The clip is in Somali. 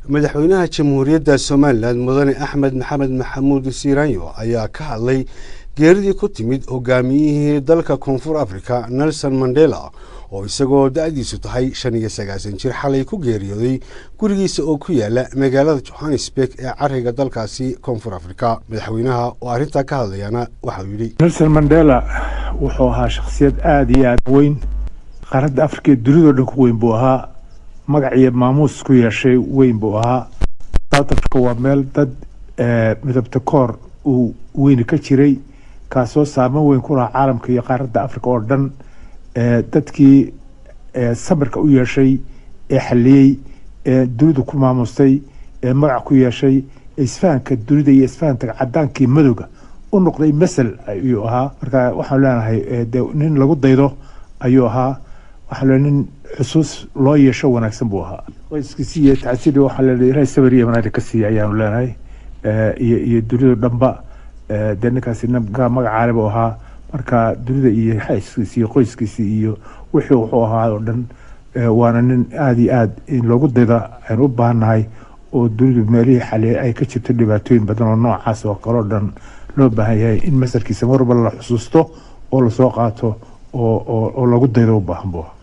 Madaxweynaha Jamhuuriyadda Somalilan Mudane Axmed Maxamed Maxamuud Siiranyo ayaa ka hadlay geeridii ku timid hogaamiyihii dalka Koonfur Africa Nelson Mandela, oo isagoo da-diisu tahay 95 jir xalay ku geeriyooday gurigiisa oo ku yaala magaalada Johannesburg ee cariga dalkaasi Koonfur Africa. Madaxweynaha oo arrintaa ka hadlayaana waxauu yidhi: Nelson Mandela wuxuu ahaa shakhsiyad aada iyo aada weyn, qaaradda Afrika iyo dunidao dhan ku weyn buu ahaa, magac iyo maamuus ku yeeshay weyn buu ahaa. South Africa waa meel dad midabta koor uu weyni ka jiray, kaasoo saameyn weyn ku lahaa caalamka iyo qaaradda Africa oo dhan. Dadkii samirka u yeeshay ee xaliyey ee dunidu ku maamustay ee magac ku yeeshay ee isfahanka dunida iyo isfahanka cadaankii madowga u noqday masal ayuu ahaa. Marka waxaan leenahay de nin lagu daydo ayuu ahaa, waxaan leenahay nin xusuus loo yeesho wanaagsan buu ahaa. Qoyskiisi iyo tacsiidi waxaan leenahay Ilahay sabir iyo wanaag ka siiya ayaanu leenahay iyo dunidu dhanba. Dee ninkaasi magacaale buu ahaa, marka dunida iyo xaaskiisi iyo qoyskiisi iyo wixii wuxuu ahaa oo dhan, waana nin aada iyo aada in loogu dayda aynu u baahannahay, oo dunidu meelihii xaliyay ay ka jirto dhibaatooyin badan oo noocaas oo kale oo dhan loo baahan yahay in masalkiisa mar walba la xusuusto oo lasoo qaato oo lagu daydo u baahan buu ahaa.